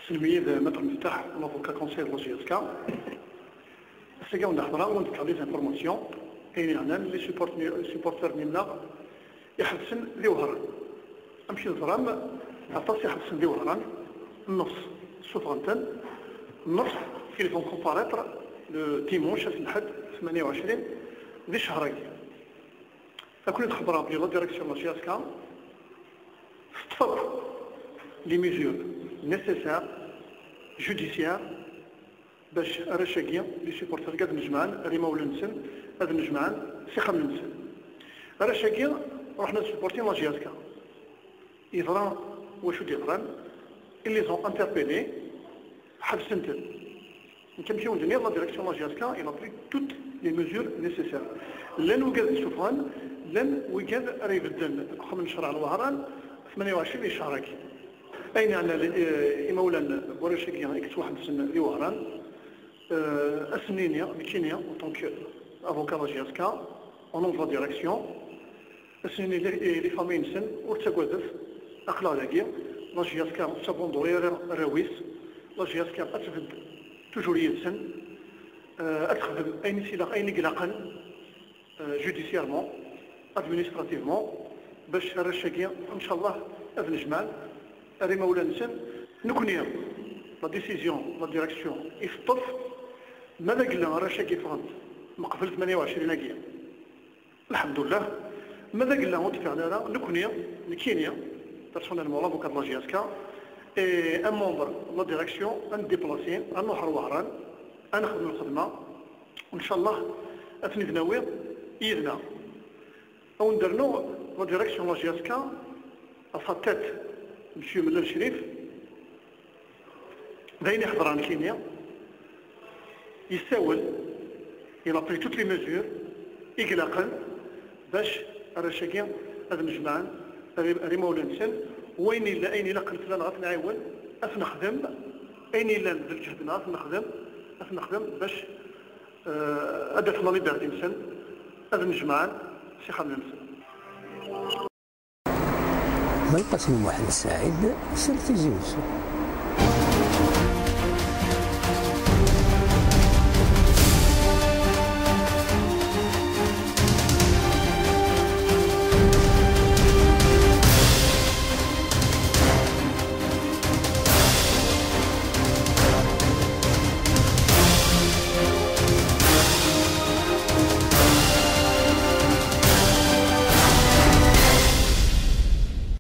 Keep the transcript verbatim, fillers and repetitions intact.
Snemmiyd Maître Meftaḥ, l'avocat conseiller de la J S K. Ass-agi wen-d-xeḍreɣ, wen-d-fkeɣ les informations, ayen yeɛnan les supporters-nni-nneɣ iḥebsen di Wehran. Amek i teẓram, aṭas iḥebsen di Wehran, nnefs ssufɣen-ten, nnefs ils vont comparaître le dimanche, ass n lḥedd, tmanya u ɛecrin di ccehṛ-agi. Ad ken-id-xebbreɣ belli la direction n la J S K teṭṭef les mesures nécessaires judiciaires bac arrac-agi, les supporters-agi ad nnejmaɛen ar imawlan-nsen, ad nnejmaɛen s ixxamen-nsen. Arrac-agi ruḥen ad supportin la J S K. Yeḍra wacu d-yeḍran, ils les ont interpellés, ḥebsen-ten. Nekk amek i wen-d-nniɣ, la direction n la J S K, elle a pris toutes les mesures nécessaires. Llan wigad i d-ssufɣen, llan wigad ara ibedden deg uxxam n ccreɛ n Wehran, tmanya u ɛecrin di ccehṛ-agi. Ayen yeɛnan, eh, imawlan n warrac-agi i yettwaḥebsen di Wehran, eh, ad sen-nini, nekkini, en tant qu'avocat de la J S K, au nom de la direction, ad sen-nini les, les familles-nsen, ur ttagadet, aql-aɣ dagi, la J S K ur ttbanduri ara arraw-is, la J S K ad tbedd toujours yid-sen, eh, ad texdem ayen i s-ilaq, ayen i ilaqen, eh, judiciairement, administrativement, bac arrac-agi, ncallah, ad nejmaɛen ar imawlan-nsen. Nekni, la décision, la direction, i teṭṭef, ma d agella arrac-agi ffɣen-d meqbel tmanya u ɛecrin-agi, lḥemdullah. Ma d agella ur d-ffɣen ara, nekni, nekkini, personnellement, l'avocat de la J S K, et un membre de la direction, ad ndéplaci, ad nruḥ ar Wehran, ad nexdem lxedma, ncallah, ad ten-id-nawi yid-neɣ. Ad wen-d-rnuɣ la direction de la J S K, à sa tête, monsieur Mellal Crif, d ayen iḥeḍren nekkini, yessawel, il a pris toutes les mesures i ilaqen bac arrac-agi ad nejmaɛen ar, ar imawlan-nsen, wayen yella, ayen ilaqen fell-aneɣ ad t-nɛiwen, ad t-nexdem, ayen yellan d lǧehd-nneɣ ad t-nexdem, ad t-nexdem bac, eh, ad d-afen la liberté-nsen, ad nejmaɛen s ixxamen-nsen. Belqasem Muḥend Saɛid, sel Tizi Wezzu.